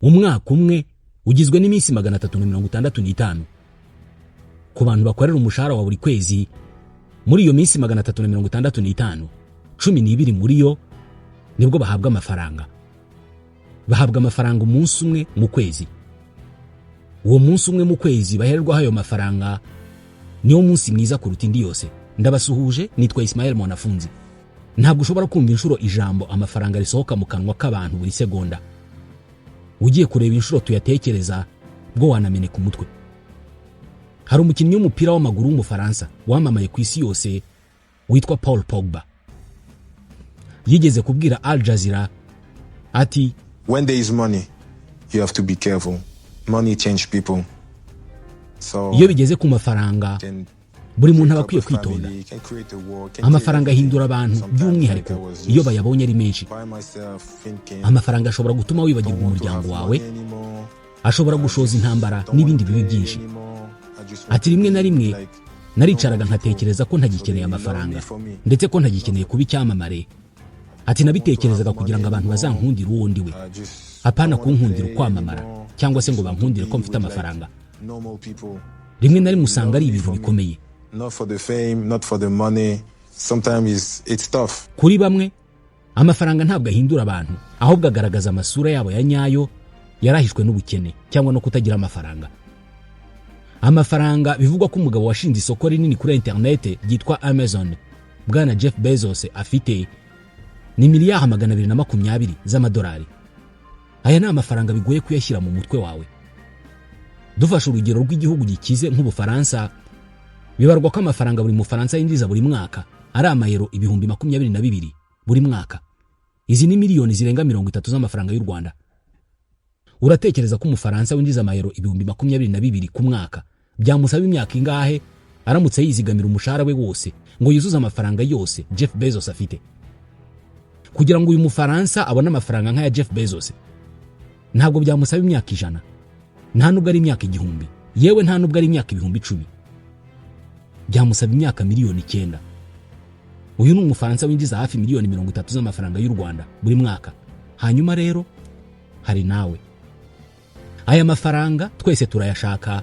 Umwaka umwe ugizwe n'iminsi 365. Ku bantu bakorera umushahara wa buri kwezi, muri iyo minsi 365, 12 muri yo nibwo bahabwa amafaranga. Bahabwa amafaranga umunsi umwe mu kwezi. Uwo munsi umwe mu kwezi bahererwaho ayo mafaranga niwo munsi mwiza kuruta indi yose. Ndabasuhuje, nitwa Ismael Mwanafunzi. Ntabwo ushobora kumva inshuro ijambo amafaranga risohoka mu kanwa k'abantu buri segonda. Ugiye kureba inshuro tuyatekereza bwo wanameneka umutwe. Hari umukinnyi w'umupira w'amaguru w'Umufaransa wamamaye ku isi yose witwa Paul Pogba. Yigeze kubwira Al Jazeera ati: When there is money, you have to be careful. Money change people. So "Iyo bigeze ku mafaranga, buri muntu aba akwiye kwitonda. Amafaranga ahindura abantu, by'umwihariko iyo bayabonye ari menshi. Amafaranga ashobora gutuma wibagirwa umuryango wawe, ashobora gushoza intambara n'ibindi bibi byinshi." Ati: "Rimwe na rimwe naricaraga nkatekereza ko ntagikeneye amafaranga, ndetse ko ntagikeneye kuba icyamamare." Ati: "Nabitekerezaga kugira ngo abantu bazankundire uwo ndi we, apana kunkundira ukwamamara cyangwa se ngo bankundire ko mfite amafaranga. Rimwe na rimwe usanga ari ibintu bikomeye." Not for the fame, not for the money. Sometimes it's tough. Kuri bamwe, amafaranga ntabwo ahindura abantu, ahubwo agaragaza amasura yabo ya nyayo yarahishwe n'ubukene cyangwa no kutagira amafaranga. Amafaranga bivugwa ko umugabo washinze isoko rinini kuri interinete ryitwa Amazon, bwana Jeff Bezos, afite ni miliyari 220 z'amadolari. Aya ni amafaranga bigoye kuyashyira mu mutwe wawe. Dufashe urugero rw'igihugu gikize nk'Ubufaransa, bibarwa ko amafaranga buri Mufaransa yinjiza buri mwaka ari amayero 22,000 buri mwaka. Izi ni miliyoni zirenga 30 z'amafaranga y'u Rwanda. Uratekereza ko Umufaransa winjiza amayero 22,000 ku mwaka byamusaba imyaka ingahe aramutse yizigamira umushahara we wose ngo yuzuze amafaranga yose Jeff Bezos afite? Kugira ngo uyu Mufaransa abone amafaranga nk'aya Jeff Bezos, ntabwo byamusaba imyaka 100, nta nubwo ari imyaka 1000, yewe nta nubwo ari imyaka 10,000. Byamusaba imyaka miliyoni 9. Uyu ni Umufaransa winjiza hafi miliyoni 30 z'amafaranga y'u Rwanda buri mwaka. Hanyuma rero hari nawe. Aya mafaranga twese turayashaka,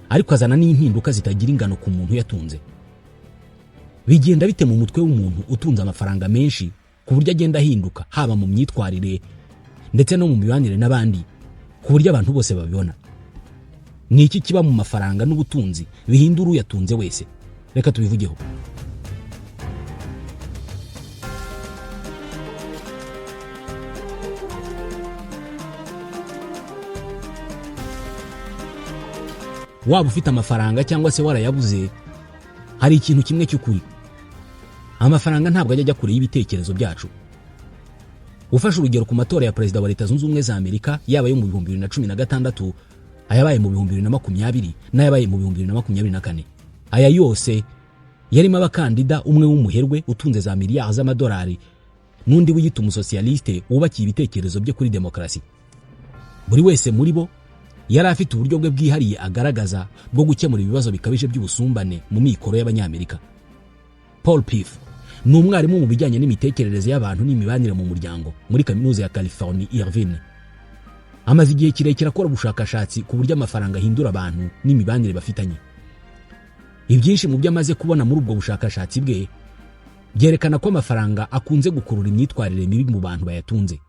ariko azana n'impinduka zitagira ingano ku muntu uyatunze. Bigenda bite mu mutwe w'umuntu utunze amafaranga menshi ku buryo agenda ahinduka, haba mu myitwarire ndetse no mu mibanire n'abandi, ku buryo abantu bose babibona? Ni iki kiba mu mafaranga n'ubutunzi bihindura uyatunze wese? Reka tubivugeho. Waba ufite amafaranga cyangwa se warayabuze, hari ikintu kimwe cy'ukuri: amafaranga ntabwo ajya ajya kure y'ibitekerezo byacu. Ufashe urugero ku matora ya perezida wa Leta Zunze Ubumwe za Amerika, yaba ayo mu 2016, ayabaye mu 2020 n'ayabaye mu 2024, aya yose yarimo abakandida, umwe w'umuherwe utunze za miliyari z'amadolari n'undi wiyita umusosiyaliste wubakiye ibitekerezo bye kuri demokarasi. Buri wese muri bo yari afite uburyo bwe bwihariye agaragaza bwo gukemura ibibazo bikabije by'ubusumbane mu mikoro y'Abanyamerika. Paul Piff ni umwarimu mu bijyanye n'imitekerereze y'abantu n'imibanire mu muryango muri Kaminuza ya California Irvine. Amaze igihe kirekire akora ubushakashatsi ku buryo amafaranga ahindura abantu n'imibanire bafitanye. Ibyinshi mu byo amaze kubona muri ubwo bushakashatsi bwe byerekana ko amafaranga akunze gukurura imyitwarire mibi mu bantu bayatunze,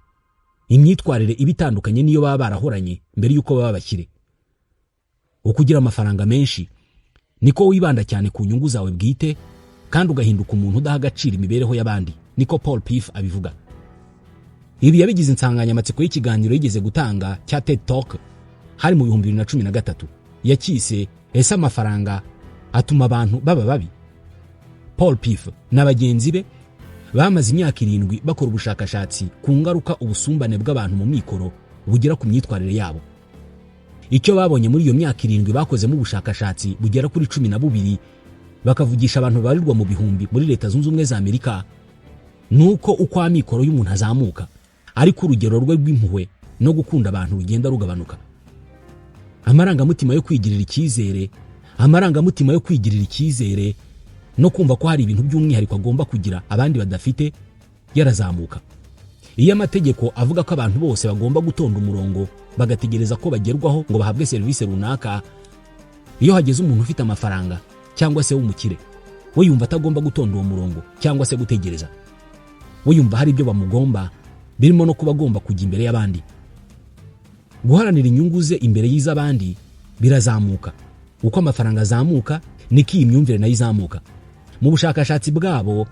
imyitwarire iba itandukanye n'iyo baba barahoranye mbere y'uko baba bakire. Uko ugira amafaranga menshi, niko wibanda cyane ku nyungu zawe bwite kandi ugahinduka umuntu udaha agaciro imibereho y'abandi, niko Paul Piff abivuga. Ibi yabigize insanganyamatsiko y'ikiganiro yigeze gutanga cya TED Talk, hari mu 2013. Yacyise "Ese amafaranga atuma abantu baba babi?" Paul Piff na bagenzi be bamaze imyaka 7 bakora ubushakashatsi ku ngaruka ubusumbane bw'abantu mu mikoro bugera ku myitwarire yabo. Icyo babonye muri iyo myaka 7 bakozemo ubushakashatsi bugera kuri 12, bakavugisha abantu babarirwa mu bihumbi muri Leta Zunze Ubumwe za Amerika, ni uko uko amikoro y'umuntu azamuka, ariko urugero rwe rw'impuhwe no gukunda abantu rugenda rugabanuka. Amarangamutima yo kwigirira icyizere, amarangamutima yo kwigirira icyizere no kumva ko hari ibintu by'umwihariko agomba kugira abandi badafite, yarazamuka. Iyo amategeko avuga ko abantu bose bagomba gutonda umurongo bagategereza ko bagerwaho ngo bahabwe serivisi runaka, iyo hageze umuntu ufite amafaranga cyangwa se w'umukire, we yumva atagomba gutonda uwo murongo cyangwa se gutegereza. We yumva hari ibyo bamugomba, birimo no kuba agomba kujya imbere y'abandi. Guharanira inyungu ze imbere y'iz'abandi birazamuka. Uko amafaranga azamuka, niko iyi myumvire nayo izamuka. Mu bushakashatsi bwabo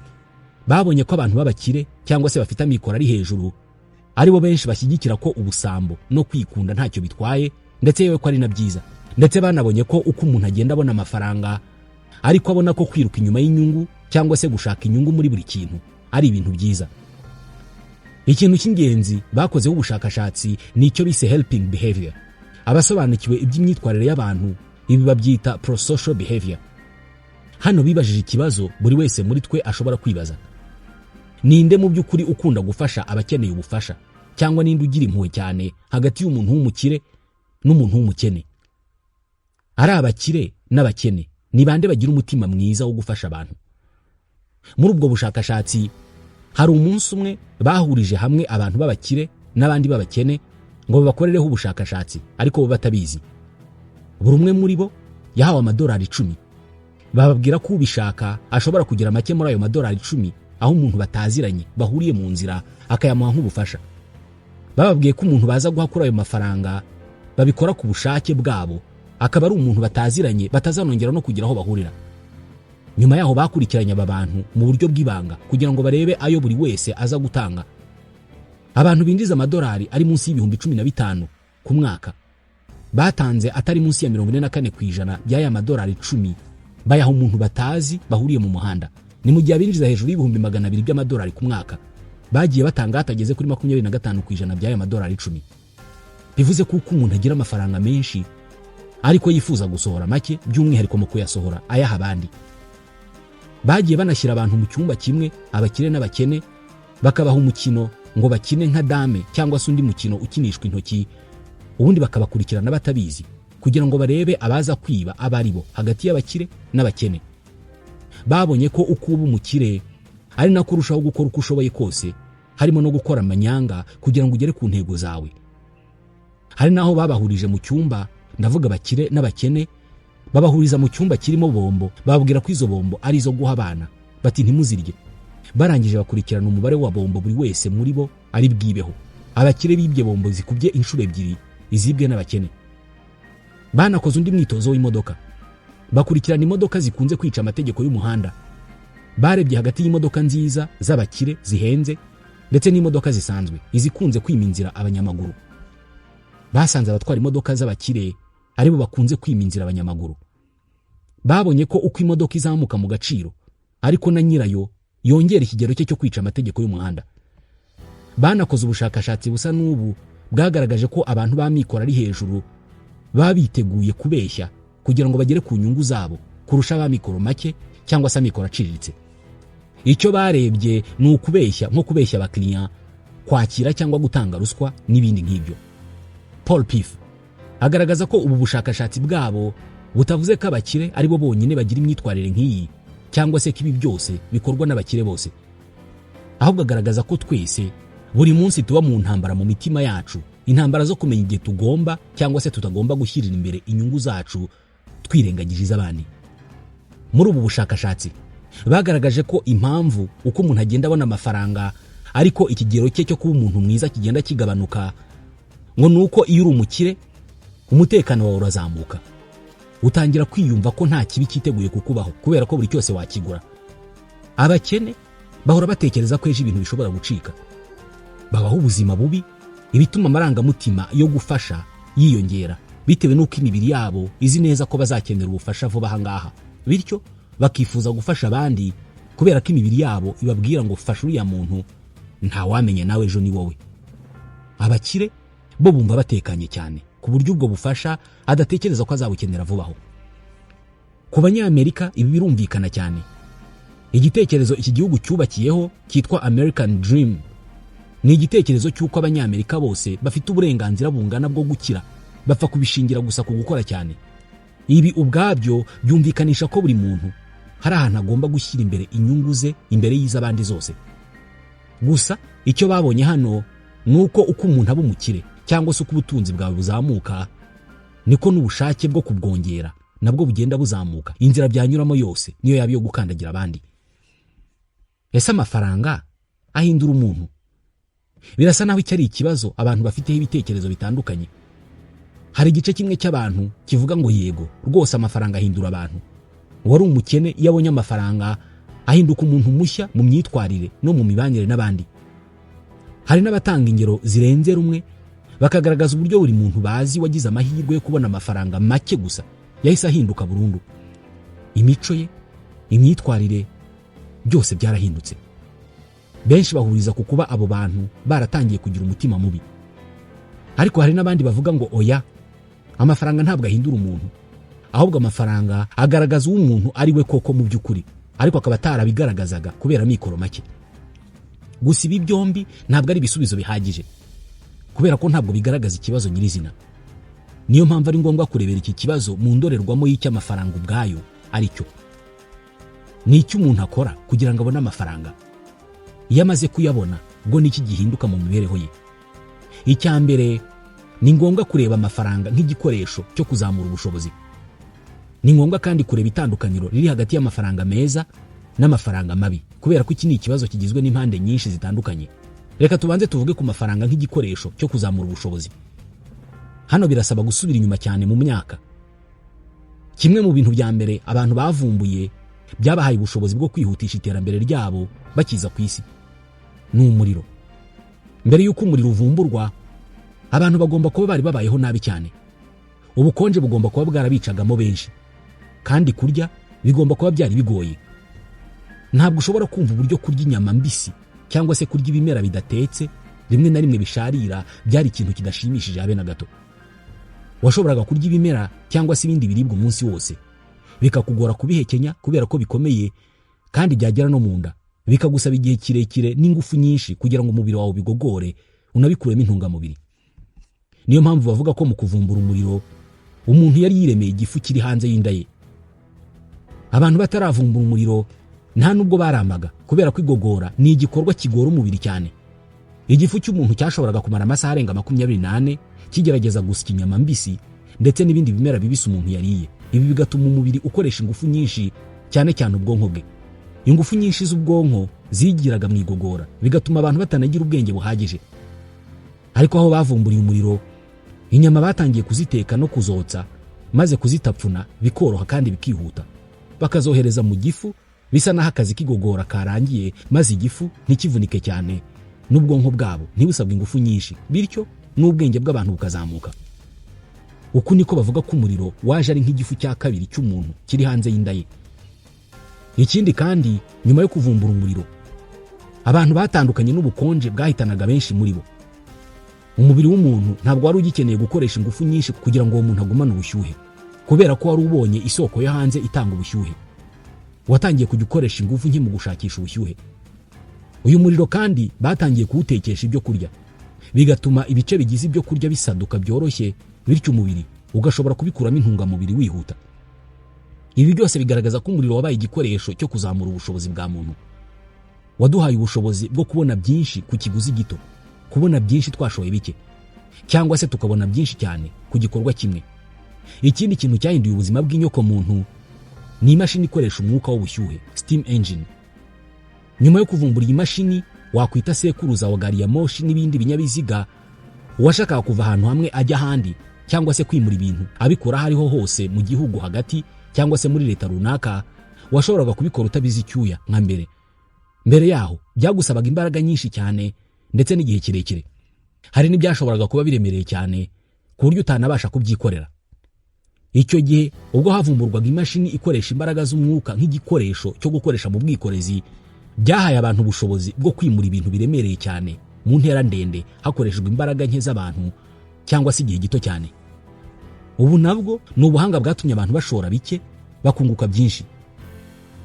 babonye ko abantu b'abakire cyangwa se bafite amikoro ari hejuru aribo benshi bashyigikira ko ubusambo no kwikunda ntacyo bitwaye, ndetse yewe ko ari na byiza. Ndetse banabonye ko uko umuntu agenda abona amafaranga, ariko abona ko kwiruka inyuma y'inyungu cyangwa se gushaka inyungu muri buri kintu ari ibintu byiza. Ikintu cy'ingenzi bakozeho ubushakashatsi ni icyo bise helping behavior. Abasobanukiwe iby'imyitwarire y'abantu ibi babyita prosocial behavior. Hano bibajije ikibazo buri wese muri twe ashobora kwibaza: ninde mu by'ukuri ukunda gufasha abakeneye ubufasha, cyangwa ninde ugira impuhwe cyane hagati y'umuntu w'umukire n'umuntu w'umukene? Ari abakire n'abakene, ni bande bagira umutima mwiza wo gufasha abantu? Muri ubwo bushakashatsi hari umunsi umwe bahurije hamwe abantu b'abakire n'abandi b'abakene ngo babakorereho ubushakashatsi, ariko bo batabizi. Buri umwe muri bo yahawe amadolari 10, bababwira ko ubishaka ashobora kugira make muri ayo madolari 10 aho umuntu bataziranye bahuriye mu nzira akayamuha nk'ubufasha. Bababwiye ko umuntu baza guha kuri ayo mafaranga babikora ku bushake bwabo, akaba ari umuntu bataziranye, batazanongera no kugira aho bahurira. Nyuma yaho bakurikiranye aba bantu mu buryo bw'ibanga kugira ngo barebe ayo buri wese aza gutanga. Abantu binjiza amadolari ari munsi y'ibihumbi 15 ku mwaka batanze atari munsi ya 44% by'aya madolari 10, bayaha umuntu batazi bahuriye mu muhanda. Ni mu gihe abinjiza hejuru y'ibihumbi 200 by'amadolari ku mwaka bagiye batanga hatageze kuri 25% by'aya madolari 10. Bivuze ko uko umuntu agira amafaranga menshi ariko yifuza gusohora make, by'umwihariko mu kuyasohora ayaha abandi. Bagiye banashyira abantu mu cyumba kimwe, abakire n'abakene, bakabaha umukino ngo bakine nka dame cyangwa se undi mukino ukinishwa intoki, ubundi bakabakurikirana batabizi kugira ngo barebe abaza kwiba abo ari bo hagati y'abakire n'abakene. Babonye ko uko uba umukire ari nako urushaho gukora uko ushoboye kose, harimo no gukora amanyanga kugira ngo ugere ku ntego zawe. Hari n'aho babahurije mu cyumba, ndavuga abakire n'abakene, babahuriza mu cyumba kirimo bombo, bababwira ko izo bombo ari izo guha abana, bati ntimuzirye. Barangije bakurikirana umubare wa bombo buri wese muri bo ari bwibeho. Abakire bibye bombo zikubye inshuro ebyiri izibwe n'abakene. Banakoze undi mwitozo w'imodoka, bakurikirana imodoka zikunze kwica amategeko y'umuhanda. Barebye hagati y'imodoka nziza z'abakire zihenze ndetse n'imodoka zisanzwe, izikunze kwima inzira abanyamaguru. Basanze abatwara imodoka z'abakire aribo bakunze kwima inzira abanyamaguru. Babonye ko uko imodoka izamuka mu gaciro ariko na nyirayo yongera ikigero cye cyo kwica amategeko y'umuhanda. Banakoze ubushakashatsi busa n'ubu bwagaragaje ko abantu b'amikoro ari hejuru baba biteguye kubeshya kugira ngo bagere ku nyungu zabo kurusha ab'amikoro make cyangwa se amikoro aciriritse. Icyo barebye ni ukubeshya, nko kubeshya abakiriya, kwakira cyangwa gutanga ruswa n'ibindi nk'ibyo. Paul Piff agaragaza ko ubu bushakashatsi bwabo butavuze ko abakire ari bo bonyine bagira imyitwarire nk'iyi, cyangwa se ko ibi byose bikorwa n'abakire bose. Ahubwo agaragaza ko twese buri munsi tuba mu ntambara mu mitima yacu, intambara zo kumenya igihe tugomba cyangwa se tutagomba gushyirira imbere inyungu zacu twirengagije iz'abandi. Muri ubu bushakashatsi bagaragaje ko impamvu uko umuntu agenda abona amafaranga ariko ikigero cye cyo kuba umuntu mwiza kigenda kigabanuka, ngo ni uko iyo uri umukire umutekano wawe urazamuka, utangira kwiyumva ko nta kibi cyiteguye kukubaho kubera ko buri cyose wakigura. Abakene bahora batekereza ko ejo ibintu bishobora gucika, babaho ubuzima bubi, ibituma amarangamutima yo gufasha yiyongera bitewe n'uko imibiri yabo izi neza ko bazakenera ubufasha vuba aha ngaha, bityo bakifuza gufasha abandi kubera ko imibiri yabo ibabwira ngo fasha uriya muntu, ntawamenya nawe ejo ni wowe. Abakire bo bumva batekanye cyane ku buryo ubwo bufasha adatekereza ko azabukenera vuba aho. Ku Banyamerika ibi birumvikana cyane. Igitekerezo iki gihugu cyubakiyeho cyitwa American Dream ni igitekerezo cy'uko Abanyamerika bose bafite uburenganzira bungana bwo gukira, bapfa kubishingira gusa ku gukora cyane. Ibi ubwabyo byumvikanisha ko buri muntu hari ahantu agomba gushyira imbere inyungu ze imbere y'iz'abandi zose. Gusa Icyo babonye hano ni uko uko umuntu aba umukire cyangwa se uko ubutunzi bwawe buzamuka, niko n'ubushake bwo kubwongera nabwo bugenda buzamuka. Inzira byanyuramo yose niyo yaba iyo gukandagira abandi. Ese amafaranga ahindura umuntu? Birasa naho icyo ari ikibazo abantu bafiteho ibitekerezo bitandukanye. Hari igice kimwe cy'abantu kivuga ngo yego rwose, amafaranga ahindura abantu. Uwari umukene iyo abonye amafaranga ahinduka umuntu mushya mu myitwarire no mu mibanire n'abandi. Hari n'abatanga ingero zirenze rumwe, bakagaragaza uburyo buri muntu bazi wagize amahirwe yo kubona amafaranga make gusa yahise ahinduka burundu. Imico ye, imyitwarire, byose byarahindutse. Benshi bahuriza ku kuba abo bantu baratangiye kugira umutima mubi. Ariko hari n'abandi bavuga ngo oya, amafaranga ntabwo ahindura umuntu, ahubwo amafaranga agaragaza uwo umuntu ari we koko mu by'ukuri, ariko akaba atarabigaragazaga kubera amikoro make. Gusa ibi byombi ntabwo ari ibisubizo bihagije, kubera ko ntabwo bigaragaza ikibazo nyirizina. Niyo mpamvu ari ngombwa kurebera iki kibazo mu ndorerwamo y'icyo amafaranga ubwayo ari cyo. Ni icyo umuntu akora kugira ngo abone amafaranga. Iyo amaze kuyabona, ubwo ni iki gihinduka mu mibereho ye? Icya mbere, ni ngombwa kureba amafaranga nk'igikoresho cyo kuzamura ubushobozi. Ni ngombwa kandi kureba itandukaniro riri hagati y'amafaranga meza n'amafaranga mabi, kubera ko iki ni ikibazo kigizwe n'impande nyinshi zitandukanye. Reka tubanze tuvuge ku mafaranga nk'igikoresho cyo kuzamura ubushobozi. Hano birasaba gusubira inyuma cyane mu myaka. Kimwe mu bintu bya mbere abantu bavumbuye byabahaye ubushobozi bwo kwihutisha iterambere ryabo bakiza ku isi ni umuriro. Mbere y'uko umuriro uvumburwa, abantu bagomba kuba bari babayeho nabi cyane. Ubukonje bugomba kuba bwarabicagamo benshi, kandi kurya bigomba kuba byari bigoye. Ntabwo ushobora kumva uburyo kurya inyama mbisi cyangwa se kurya ibimera bidatetse, rimwe na rimwe bisharira, byari ikintu kidashimishije habe na gato. Washoboraga kurya ibimera cyangwa se ibindi biribwa umunsi wose, bikakugora kubihekenya kubera ko bikomeye, kandi byagera no mu nda bikagusaba igihe kirekire n'ingufu nyinshi kugira ngo umubiri wawe ubigogore, unabikuremo intungamubiri. Niyo mpamvu bavuga ko mu kuvumbura umuriro umuntu yari yiremeye igifu kiri hanze y'inda ye. Abantu bataravumbura umuriro nta nubwo baramaga, kubera ko igogora ni igikorwa kigora umubiri cyane. Igifu cy'umuntu cyashoboraga kumara amasaha arenga 24 kigerageza gusya inyama mbisi ndetse n'ibindi bimera bibisi umuntu yariye. Ibi bigatuma umubiri ukoresha ingufu nyinshi, cyane cyane ubwonko bwe. Ingufu nyinshi z'ubwonko zigiraga mu igogora, bigatuma abantu batanagira ubwenge buhagije. Ariko aho bavumburiye umuriro, inyama batangiye kuziteka no kuzotsa, maze kuzitapfuna bikoroha kandi bikihuta, bakazohereza mu gifu bisa n'aho akazi k'igogora karangiye, maze igifu ntikivunike cyane n'ubwonko bwabo ntibusabwe ingufu nyinshi, bityo n'ubwenge bw'abantu bukazamuka. Uku niko bavuga ko umuriro waje ari nk'igifu cya kabiri cy'umuntu kiri hanze y'inda ye. Ikindi kandi, nyuma yo kuvumbura umuriro, abantu batandukanye n'ubukonje bwahitanaga benshi muri bo. Umubiri w'umuntu ntabwo wari ugikeneye gukoresha ingufu nyinshi kugira ngo uwo muntu agumane ubushyuhe, kubera ko wari ubonye isoko yo hanze itanga ubushyuhe. Watangiye kujya ukoresha ingufu nke mu gushakisha ubushyuhe. Uyu muriro kandi batangiye kuwutekesha ibyo kurya, bigatuma ibice bigize ibyo kurya bisaduka byoroshye, bityo umubiri ugashobora kubikuramo intungamubiri wihuta. Ibi byose bigaragaza ko umuriro wabaye igikoresho cyo kuzamura ubushobozi bwa muntu. Waduhaye ubushobozi bwo kubona byinshi ku kiguzi gito, kubona byinshi twashoye bike, cyangwa se tukabona byinshi cyane ku gikorwa kimwe. Ikindi kintu cyahinduye ubuzima bw'inyokomuntu ni imashini ikoresha umwuka w'ubushyuhe, steam engine. Nyuma yo kuvumbura iyi mashini wakwita sekuruza wa gari ya moshi n'ibindi binyabiziga, uwashakaga kuva ahantu hamwe ajya ahandi cyangwa se kwimura ibintu abikura aho ariho hose mu gihugu hagati cyangwa se muri leta runaka, washoboraga kubikora utabize icyuya nka mbere. Mbere yaho byagusabaga imbaraga nyinshi cyane ndetse n'igihe kirekire. Hari n'ibyashoboraga kuba biremereye cyane ku buryo utanabasha kubyikorera. Icyo gihe ubwo havumburwaga imashini ikoresha imbaraga z'umwuka nk'igikoresho cyo gukoresha mu bwikorezi, byahaye abantu ubushobozi bwo kwimura ibintu biremereye cyane mu ntera ndende hakoreshejwe imbaraga nke z'abantu cyangwa se igihe gito cyane. Ubu nabwo ni ubuhanga bwatumye abantu bashora bike bakunguka byinshi.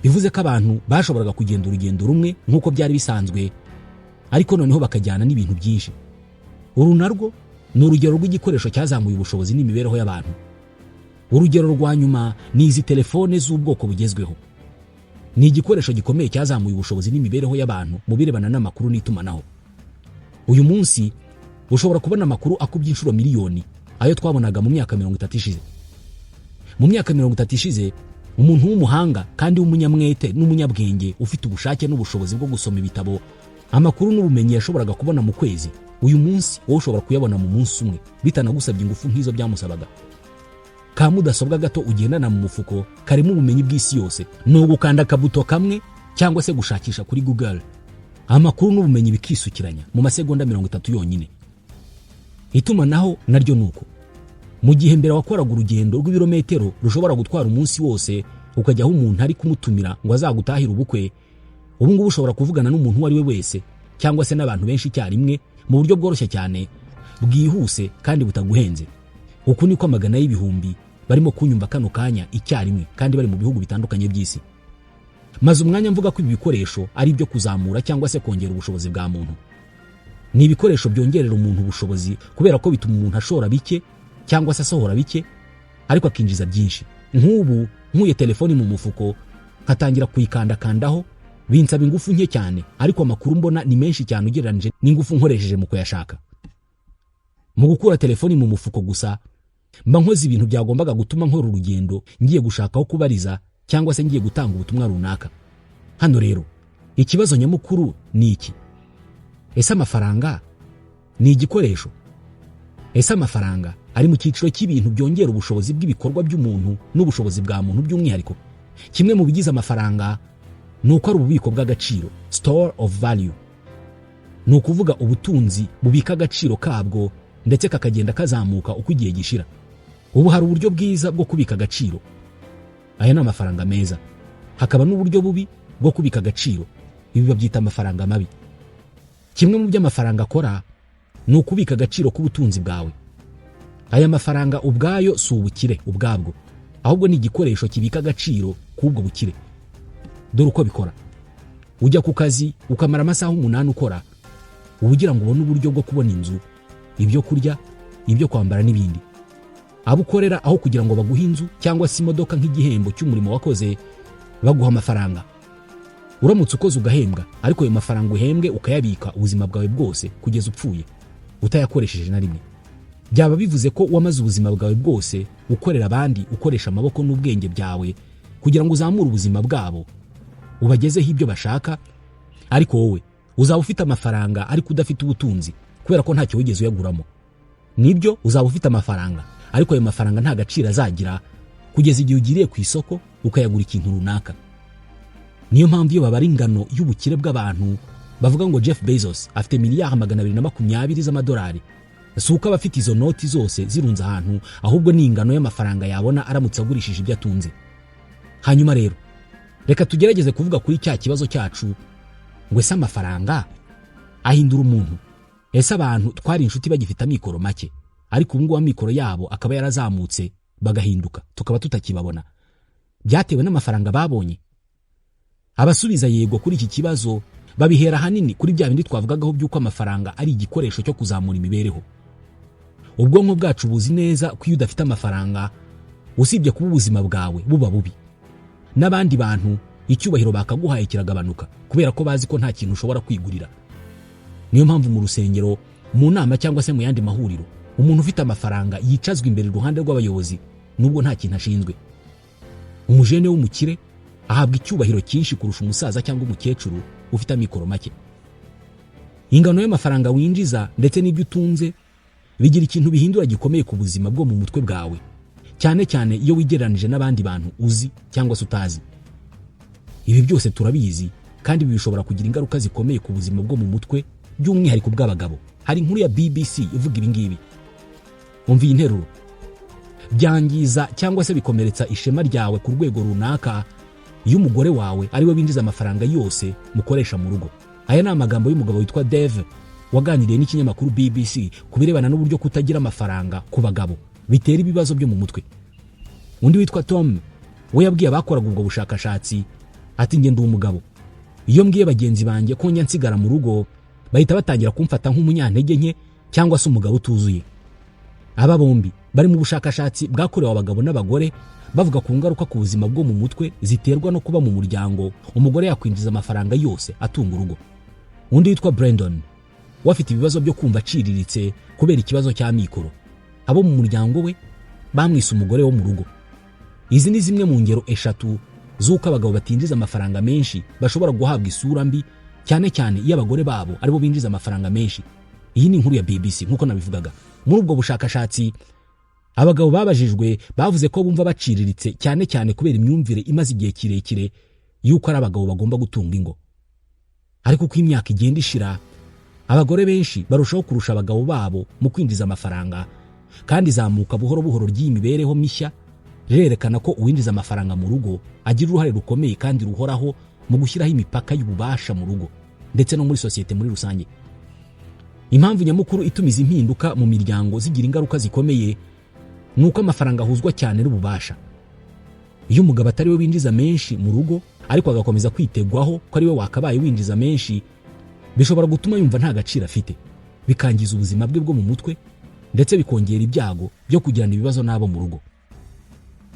Bivuze ko abantu bashoboraga kugenda urugendo rumwe nk'uko byari bisanzwe, ariko noneho bakajyana n'ibintu byinshi. Uru narwo ni urugero rw'igikoresho cyazamuye ubushobozi n'imibereho y'abantu. Urugero rwa nyuma ni izi telefone z'ubwoko bugezweho. Ni igikoresho gikomeye cyazamuye ubushobozi n'imibereho y'abantu mu birebana n'amakuru n'itumanaho. Uyu munsi ushobora kubona amakuru akubye inshuro miliyoni ayo twabonaga mu myaka 30 ishize. Mu myaka 30 ishize, umuntu w'umuhanga kandi w'umunyamwete n'umunyabwenge ufite ubushake n'ubushobozi bwo gusoma ibitabo, amakuru n'ubumenyi yashoboraga kubona mu kwezi, uyu munsi wowe ushobora kuyabona mu munsi umwe, bitanagusabye ingufu nk'izo byamusabaga. Ka mudasobwa gato ugendana mu mufuko karimo ubumenyi bw'isi yose, ni ugukanda akabuto kamwe cyangwa se gushakisha kuri Google, amakuru n'ubumenyi bikisukiranya mu masegonda 30 yonyine. Itumanaho naryo ni uko. Mu gihe mbere wakoraga urugendo rw'ibirometero rushobora gutwara umunsi wose ukajya aho umuntu ari kumutumira ngo azagutahire ubukwe, ubu ngubu ushobora kuvugana n'umuntu uwo ari we wese cyangwa se n'abantu benshi icyarimwe mu buryo bworoshye cyane, bwihuse kandi butaguhenze. Uku niko amagana y'ibihumbi barimo kunyumva kano kanya icyarimwe kandi bari mu bihugu bitandukanye by'isi. Maze umwanya mvuga ko ibi bikoresho ari ibyo kuzamura cyangwa se kongera ubushobozi bwa muntu. Ni ibikoresho byongerera umuntu ubushobozi kubera ko bituma umuntu ashora bike cyangwa se asohora bike ariko akinjiza byinshi. Nk'ubu nkuye telefoni mu mufuko nkatangira kuyikandakandaho, binsaba ingufu nke cyane, ariko amakuru mbona ni menshi cyane ugereranyije n'ingufu nkoresheje mu kuyashaka. Mu gukura telefoni mu mufuko gusa, mba nkoze ibintu byagombaga gutuma nkora urugendo ngiye gushaka aho kubariza cyangwa se ngiye gutanga ubutumwa runaka. Hano rero ikibazo nyamukuru ni iki: ese amafaranga ni igikoresho? Ese amafaranga ari mu cyiciro cy'ibintu byongera ubushobozi bw'ibikorwa by'umuntu n'ubushobozi bwa muntu by'umwihariko? Kimwe mu bigize amafaranga ni uko ari ububiko bw'agaciro, store of value. Ni ukuvuga ubutunzi bubika agaciro kabwo ndetse kakagenda kazamuka uko igihe gishira. Ubu hari uburyo bwiza bwo kubika agaciro, aya ni amafaranga meza. Hakaba n'uburyo bubi bwo kubika agaciro, ibi babyita amafaranga mabi. Kimwe mu byo amafaranga akora ni ukubika agaciro k'ubutunzi bwawe. Aya mafaranga ubwayo si ubukire ubwabwo, ahubwo ni igikoresho kibika agaciro k'ubwo bukire. Dore uko bikora: ujya ku kazi ukamara amasaha 8 ukora, uba ugira ngo ubone uburyo bwo kubona inzu, ibyo kurya, ibyo kwambara n'ibindi. Abo ukorera, aho kugira ngo baguhe inzu cyangwa se imodoka nk'igihembo cy'umurimo wakoze, baguha amafaranga. Uramutse ukoze ugahembwa, ariko ayo mafaranga uhembwe ukayabika ubuzima bwawe bwose kugeza upfuye utayakoresheje na rimwe, byaba bivuze ko wamaze ubuzima bwawe bwose ukorera abandi, ukoresha amaboko n'ubwenge byawe kugira ngo uzamure ubuzima bwabo, ubagezeho ibyo bashaka. Ariko wowe uzaba ufite amafaranga ariko udafite ubutunzi, kubera ko ntacyo wigeze uyaguramo. Nibyo, uzaba ufite amafaranga, ariko ayo mafaranga nta gaciro azagira kugeza igihe ugiriye ku isoko ukayagura ikintu runaka. Niyo mpamvu iyo babara ingano y'ubukire bw'abantu bavuga ngo Jeff Bezos afite miliyari 220 z'amadolari. Si uko aba afite izo noti zose zirunze ahantu, ahubwo ni ingano y'amafaranga yabona aramutse agurishije ibyo atunze. Hanyuma rero reka tugerageze kuvuga kuri cya kibazo cyacu ngo: ese amafaranga ahindura umuntu? Ese abantu twari inshuti bagifite amikoro make, ariko ubu ngubu amikoro yabo akaba yarazamutse bagahinduka, tukaba tutakibabona, byatewe n'amafaranga babonye? Abasubiza yego kuri iki kibazo babihera ahanini kuri bya bindi twavugagaho by'uko amafaranga ari igikoresho cyo kuzamura imibereho. Ubwonko bwacu buzi neza ko iyo udafite amafaranga, usibye kuba ubuzima bwawe buba bubi, n'abandi bantu icyubahiro bakaguhaye kiragabanuka, kubera ko bazi ko nta kintu ushobora kwigurira. Niyo mpamvu mu rusengero, mu nama cyangwa se mu yandi mahuriro, umuntu ufite amafaranga yicazwa imbere iruhande rw'abayobozi nubwo nta kintu ashinzwe. Umujene w'umukire ahabwa icyubahiro cyinshi kurusha umusaza cyangwa umukecuru ufite amikoro make. Ingano y'amafaranga winjiza ndetse n'ibyo utunze bigira ikintu bihindura gikomeye ku buzima bwo mu mutwe bwawe, cyane cyane iyo wigereranije n'abandi bantu uzi cyangwa se utazi. Ibi byose turabizi, kandi ibi bishobora kugira ingaruka zikomeye ku buzima bwo mu mutwe, by'umwihariko bw'abagabo. Hari inkuru ya BBC ivuga ibi ngibi. Umva iyi nteruro: byangiza cyangwa se bikomeretsa ishema ryawe ku rwego runaka iyo umugore wawe ari we winjiza amafaranga yose mukoresha mu rugo. Aya ni amagambo y'umugabo witwa Dave waganiriye n'ikinyamakuru BBC ku birebana n'uburyo kutagira amafaranga ku bagabo bitera ibibazo byo mu mutwe. Undi witwa Tom we yabwiye abakoraga ubwo bushakashatsi ati: "Njye ndi umugabo. Iyo mbwiye bagenzi banjye ko njya nsigara mu rugo, bahita batangira kumfata nk'umunyantege nke cyangwa se umugabo utuzuye." Aba bombi bari mu bushakashatsi bwakorewe abagabo n'abagore, bavuga ku ngaruka ku buzima bwo mu mutwe ziterwa no kuba mu muryango umugore yakwinjiza amafaranga yose atunga urugo. Undi witwa Brandon We afite ibibazo byo kumva aciriritse kubera ikibazo cy'amikoro. Abo mu muryango we bamwise umugore wo mu rugo. Izi ni zimwe mu ngero eshatu z'uko abagabo batinjiza amafaranga menshi bashobora guhabwa isura mbi, cyane cyane iyo abagore babo aribo binjiza amafaranga menshi. Iyi ni inkuru ya BBC. Nk'uko nabivugaga, muri ubwo bushakashatsi abagabo babajijwe bavuze ko bumva baciriritse, cyane cyane kubera imyumvire imaze igihe kirekire y'uko ari abagabo bagomba gutunga ingo. Ariko uko imyaka igenda ishira, abagore benshi barushaho kurusha abagabo babo mu kwinjiza amafaranga, kandi izamuka buhoro buhoro ry'iyi mibereho mishya rirerekana ko uwinjiza amafaranga mu rugo agira uruhare rukomeye kandi ruhoraho mu gushyiraho imipaka y'ububasha mu rugo ndetse no muri sosiyete muri rusange. Impamvu nyamukuru ituma izi impinduka mu miryango zigira ingaruka zikomeye ni uko amafaranga ahuzwa cyane n'ububasha. Iyo umugabo atari we winjiza menshi mu rugo, ariko agakomeza kwitegwaho ko ari we wakabaye winjiza menshi, bishobora gutuma yumva nta gaciro afite, bikangiza ubuzima bwe bwo mu mutwe, ndetse bikongera ibyago byo kugirana ibibazo n'abo mu rugo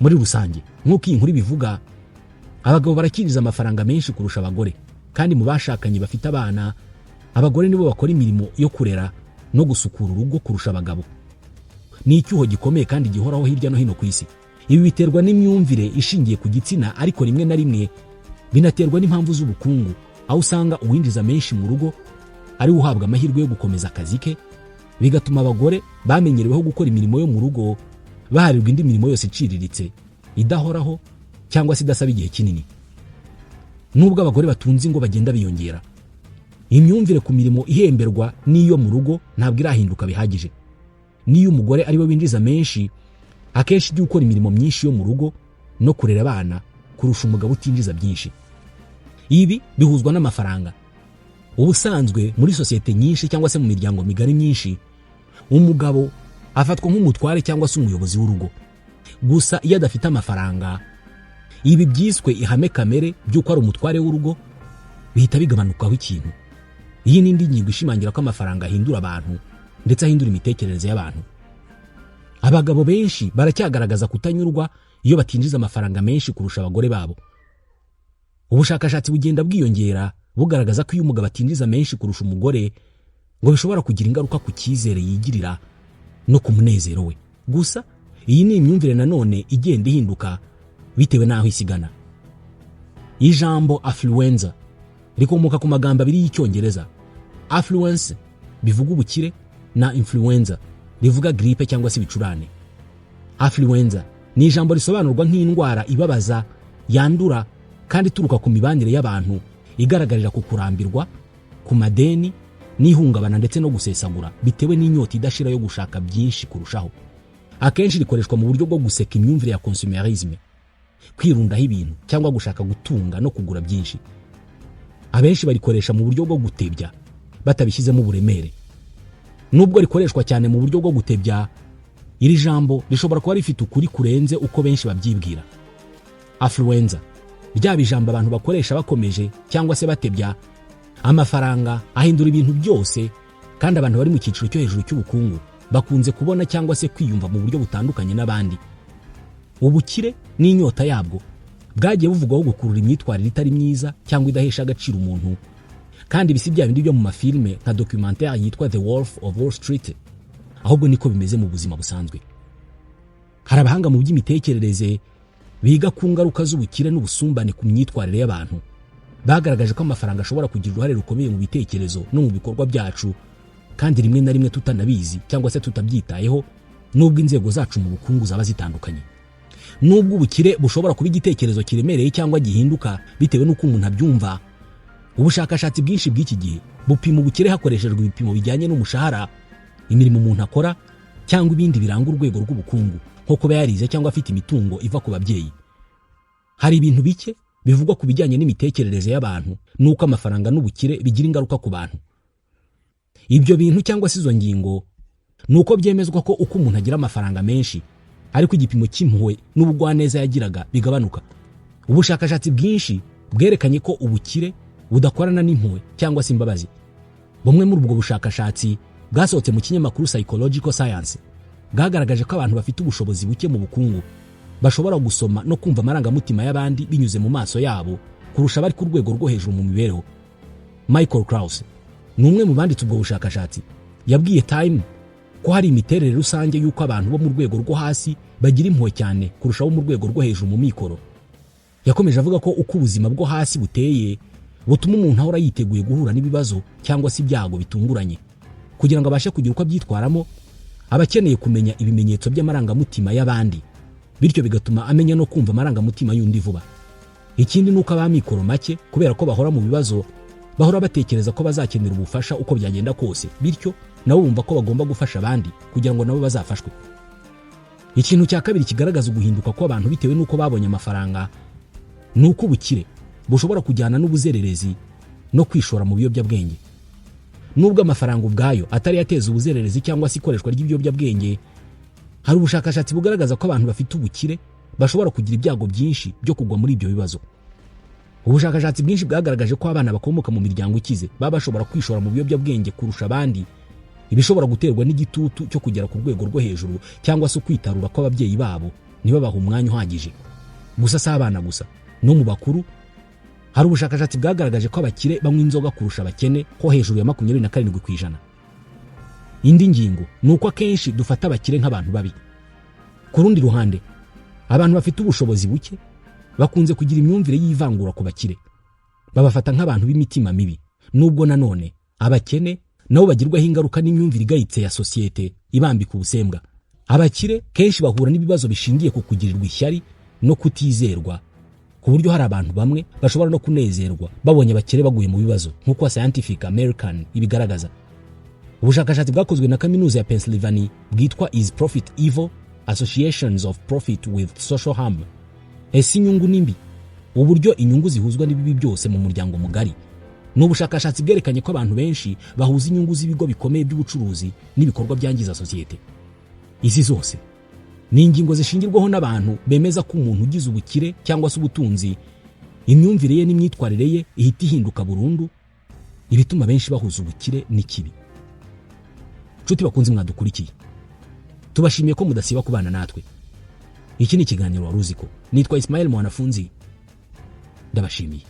muri rusange. Nk'uko iyi nkuru ibivuga, abagabo barakinjiza amafaranga menshi kurusha abagore, kandi mu bashakanye bafite abana, abagore nibo bakora imirimo yo kurera no gusukura urugo kurusha abagabo. Ni icyuho gikomeye kandi gihoraho hirya no hino ku isi. Ibi biterwa n'imyumvire ishingiye ku gitsina, ariko rimwe na rimwe binaterwa n'impamvu z'ubukungu, aho usanga uwinjiza menshi mu rugo ari we uhabwa amahirwe yo gukomeza akazi ke, bigatuma abagore bamenyereweho gukora imirimo yo mu rugo baharirwa indi mirimo yose iciriritse, idahoraho cyangwa se idasaba igihe kinini. Nubwo abagore batunze ingo bagenda biyongera, imyumvire ku mirimo ihemberwa n'iyo mu rugo ntabwo irahinduka bihagije. N'iyo umugore ari we winjiza menshi, akenshi ujya ukora imirimo myinshi yo mu rugo no kurera abana kurusha umugabo utinjiza byinshi. Ibi bihuzwa n'amafaranga. Ubusanzwe muri sosiyete nyinshi cyangwa se mu miryango migari myinshi, umugabo afatwa nk'umutware cyangwa se umuyobozi w'urugo. Gusa iyo adafite amafaranga, ibi byiswe ihame kamere by'uko ari umutware w'urugo bihita bigabanukaho ikintu. Iyi ni indi ngingo ishimangira ko amafaranga ahindura abantu ndetse ahindura imitekerereze y'abantu. Abagabo benshi baracyagaragaza kutanyurwa iyo batinjiza amafaranga menshi kurusha abagore babo. Ubushakashatsi bugenda bwiyongera bugaragaza ko iyo umugabo atinjiza menshi kurusha umugore, ngo bishobora kugira ingaruka ku cyizere yigirira no ku munezero we. Gusa iyi ni imyumvire nanone igenda ihinduka bitewe n'aho isigana. Ijambo affluenza rikomoka ku magambo abiri y'Icyongereza, affluence bivuga ubukire na influenza rivuga grippe cyangwa se ibicurane. Affluenza ni ijambo risobanurwa nk'indwara ibabaza, yandura kandi ituruka ku mibanire y'abantu, igaragarira ku kurambirwa, ku madeni n'ihungabana, ndetse no gusesagura bitewe n'inyota idashira yo gushaka byinshi kurushaho. Akenshi rikoreshwa mu buryo bwo guseka imyumvire ya consumerisme, kwirundaho ibintu cyangwa gushaka gutunga no kugura byinshi. Abenshi barikoresha mu buryo bwo gutebya batabishyizemo uburemere. Nubwo rikoreshwa cyane mu buryo bwo gutebya, iri jambo rishobora kuba rifite ukuri kurenze uko benshi babyibwira. Affluenza, ryaba ijambo abantu bakoresha bakomeje cyangwa se batebya, amafaranga ahindura ibintu byose, kandi abantu bari mu cyiciro cyo hejuru cy'ubukungu bakunze kubona cyangwa se kwiyumva mu buryo butandukanye n'abandi. Ubukire n'inyota yabwo bwagiye buvugwaho gukurura imyitwarire itari myiza cyangwa idahesha agaciro umuntu, kandi ibi si bya bindi byo mu mafilime nka documentaire yitwa The Wolf of Wall Street, ahubwo niko bimeze mu buzima busanzwe. Hari abahanga mu by'imitekerereze biga ku ngaruka z'ubukire n'ubusumbane ku myitwarire y'abantu bagaragaje ko amafaranga ashobora kugira uruhare rukomeye mu bitekerezo no mu bikorwa byacu, kandi rimwe na rimwe tutanabizi cyangwa se tutabyitayeho, nubwo inzego zacu mu bukungu zaba zitandukanye. Nubwo ubukire bushobora kuba igitekerezo kiremereye cyangwa gihinduka bitewe n'uko umuntu abyumva, ubushakashatsi bwinshi bw'iki gihe bupima ubukire hakoreshejwe ibipimo bijyanye n'umushahara, imirimo umuntu akora cyangwa ibindi biranga urwego rw'ubukungu, nko kuba yarize cyangwa afite imitungo iva ku babyeyi. Hari ibintu bike bivugwa ku bijyanye n'imitekerereze y'abantu n'uko amafaranga n'ubukire bigira ingaruka ku bantu. Ibyo bintu cyangwa se izo ngingo ni uko byemezwa ko uko umuntu agira amafaranga menshi, ariko igipimo cy'impuhwe n'ubugwaneza yagiraga bigabanuka. Ubushakashatsi bwinshi bwerekanye ko ubukire budakorana n'impuhwe cyangwa se imbabazi. Bumwe muri ubwo bushakashatsi bwasohotse mu kinyamakuru Psychological Science bwagaragaje ko abantu bafite ubushobozi buke mu bukungu bashobora gusoma no kumva amarangamutima y'abandi binyuze mu maso yabo kurusha abari ku rwego rwo hejuru mu mibereho. Michael Krauss, Ni umwe mu banditse ubwo bushakashatsi. Yabwiye Time ko hari imiterere rusange y'uko abantu bo mu rwego rwo hasi bagira impuhwe cyane kurusha abo mu rwego rwo hejuru mu mikoro. Yakomeje avuga ko uko ubuzima bwo hasi buteye butuma umuntu ahora yiteguye guhura n'ibibazo cyangwa se ibyago bitunguranye. Kugira ngo abashe kugira uko abyitwaramo, aba akeneye kumenya ibimenyetso by'amarangamutima y'abandi, bityo bigatuma amenya no kumva amarangamutima y'undi vuba. Ikindi ni uko ab'amikoro make, kubera ko bahora mu bibazo, bahora batekereza ko bazakenera ubufasha uko byagenda kose, bityo nabo bumva ko bagomba gufasha abandi kugira ngo nabo bazafashwe. Ikintu cya kabiri kigaragaza uguhinduka kw'abantu bitewe n'uko babonye amafaranga ni uko ubukire bushobora kujyana n'ubuzererezi no kwishora mu biyobyabwenge. Nubwo amafaranga ubwayo atari yateza ubuzererezi cyangwa se ikoreshwa ry'ibiyobyabwenge, hari ubushakashatsi bugaragaza ko abantu bafite ubukire bashobora kugira ibyago byinshi byo kugwa muri ibyo bibazo. Ubushakashatsi bwinshi bwagaragaje ko abana bakomoka mu miryango ikize baba bashobora kwishora mu biyobyabwenge kurusha abandi, ibishobora guterwa n'igitutu cyo kugera ku rwego rwo hejuru cyangwa se kwitarura kw'ababyeyi babo ntibabahe umwanya uhagije. Gusa si abana gusa, no mu bakuru hari ubushakashatsi bwagaragaje ko abakire banywa inzoga kurusha abakene ho hejuru ya 27%. Indi ngingo ni uko akenshi dufata abakire nk'abantu babi. Ku rundi ruhande, abantu bafite ubushobozi buke bakunze kugira imyumvire y'ivangura ku bakire, babafata nk'abantu b'imitima mibi, nubwo nanone abakene nabo bagirwaho ingaruka n'imyumvire igayitse ya sosiyete ibambika ubusembwa. Abakire kenshi bahura n'ibibazo bishingiye ku kugirirwa ishyari no kutizerwa, ku buryo hari abantu bamwe bashobora no kunezerwa babonye abakire baguye mu bibazo, nk'uko Scientific American ibigaragaza. Ubushakashatsi bwakozwe na Kaminuza ya Pennsylvania bwitwa "Is Profit Evil? Associations of Profit with Social Harm", ese inyungu ni mbi, uburyo inyungu zihuzwa n'ibibi byose mu muryango mugari, ni ubushakashatsi bwerekanye ko abantu benshi bahuza inyungu z'ibigo bikomeye by'ubucuruzi n'ibikorwa byangiza sosiyete. Izi zose ni ingingo zishingirwaho n'abantu bemeza ko umuntu ugize ubukire cyangwa se ubutunzi, imyumvire ye n'imyitwarire ye ihita ihinduka burundu, ibituma benshi bahuza ubukire n'ikibi. Nshuti bakunze mwadukurikiye, tubashimiye ko mudasiba kubana natwe. Iki ni ikiganiro Wari Uzi Ko. Nitwa Ismael Mwanafunzi, ndabashimiye.